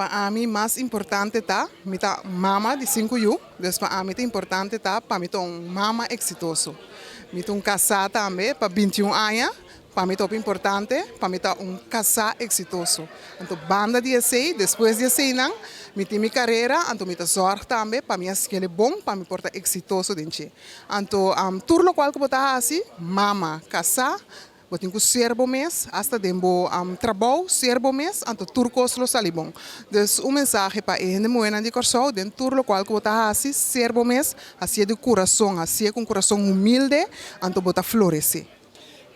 Pa ami mas importante ta, mi ta mama di sinku yu, dus pa ami ta importante ta pa mi ta un mama eksitoso. Mi ta un kasá tambe pa 21 aña, pa mi ta hopi importante pa mi ta un kasá eksitoso. Anto banda di esei, despues di eseinan, mi tin mi karera, anto mi ta zòrg tambe pa mi a skele bon pa mi por ta eksitoso den dje. Anto tur lokual ku bo ta hasi, mama, kasá, bo tin ku ser bo mes, asta den bo trabou, ser bo mes, anto tur kos lo sali bon. Dus un mensahe pa e hende muhénan di Kòrsou, den tur lokual ku bo ta hasi, ser bo mes, hasié di kurason, hasié ku un kurason humilde, anto bo ta floresé.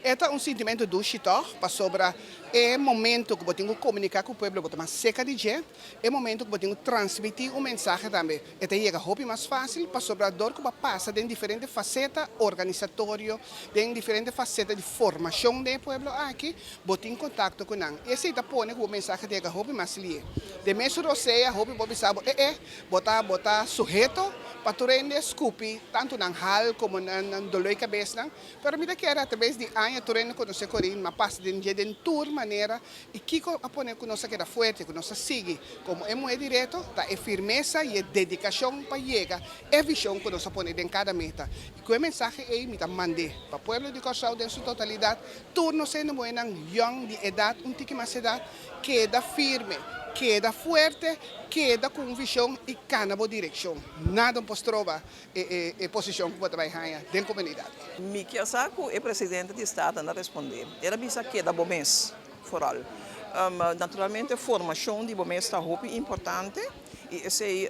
E ta un sintimentu dushi tòg, pasobra e momentu ku bo tin ku komuniká ku pueblo bo ta mas seka di dje, e momentu ku bo tin ku transmití un mensahe tambe e ta yega hopi mas fásil, pasobra dor ku bo a pasa den diferente faseta organisatorio, den diferente faseta di formashon den e pueblo aki, bo tin kontakto ku nan. I esei ta pone ku bo mensahe ta yega hopi mas lié. Den mesun rosea hopi bo bisa bo, e e, bo ta bo ta suheto pa tur hende skupi tantu nan hal komo nan doló i kabesnan. Pero mi ta kere atraves di aña tur hende konosé Corinne, m'a pasa den dje den tur manera i kiko a pone ku nos a keda fuerte, ku nos a sigui komo e muhé di reto, ta e firmesa i e dedikashon pa yega e vishon ku nos a pone den kada meta. I ku e mensahe ei mi ta mand'é pa pueblo di Kòrsou den su totalidat, tur nos hende muhénan yòn di edat, un tiki mas edat, keda firme, keda fuerte, keda ku un vishon i kana bo direkshon. Nada no por stroba e posishon ku bo ta bai haña den komunidat. Mi kier sa ku e presidente di Staten a respondé. El a bisa keda bo mes foral. Naturalmente formashon di bo mes ta hopi importante i esei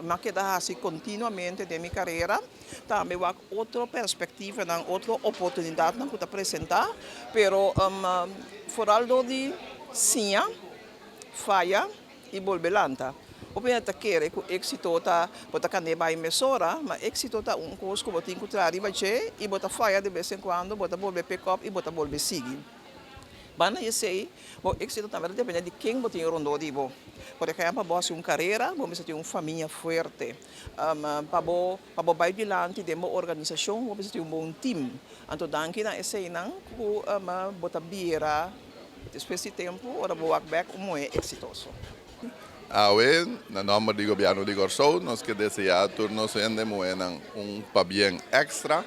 mi a keda hasi kontinuamente den mi karera. Tambe wak otro perspektivanan, otro oportunidatnan ku ta presentá, pero foral dor di siña, faya i bolbe lanta. Hopi hende ta kere ku éksito ta bo ta kand'é bai mesora, ma éksito ta un kos ku bo tin ku traha riba dje i bo ta faya de bes en kuando, bo ta bolbe pick up i bo ta bolbe sigui. Banda di esei, bo éksito tambe ta depende di ken bo tin rondó di bo. Por ehèmpel, bo hasi un karera, bo mester tin un famia fuerte. Pa bo pa bo bai dilanti den bo organisashon, bo mester tin un bon tim. Anto danki na eseinan ku bo ta bira despues di tempu ora bo wak bek un muhé eksitoso. Awe, na nòmber di Gobièrnu di Kòrsou, nos ke deseá tur nos hende muhénan un pabien èkstra.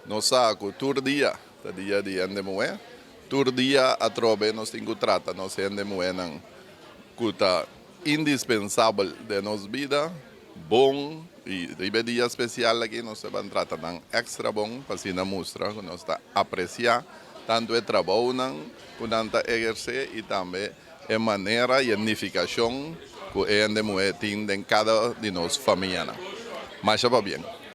Nos sa ku tur dia ta dia di hende muhé. Tur dia atrobe nos tin ku trata nos hende muhénan ku ta indispensabel den nos bida bon i riba e dia spesial aki nos ta ban trata nan èkstra bon pa asina mustra ku nos ta apresiá tantu e trabounan ku nan ta ehersé i tambe e manera i e nifikashon ku e hende muhé tin den kada di nos famianan. Masha pabien.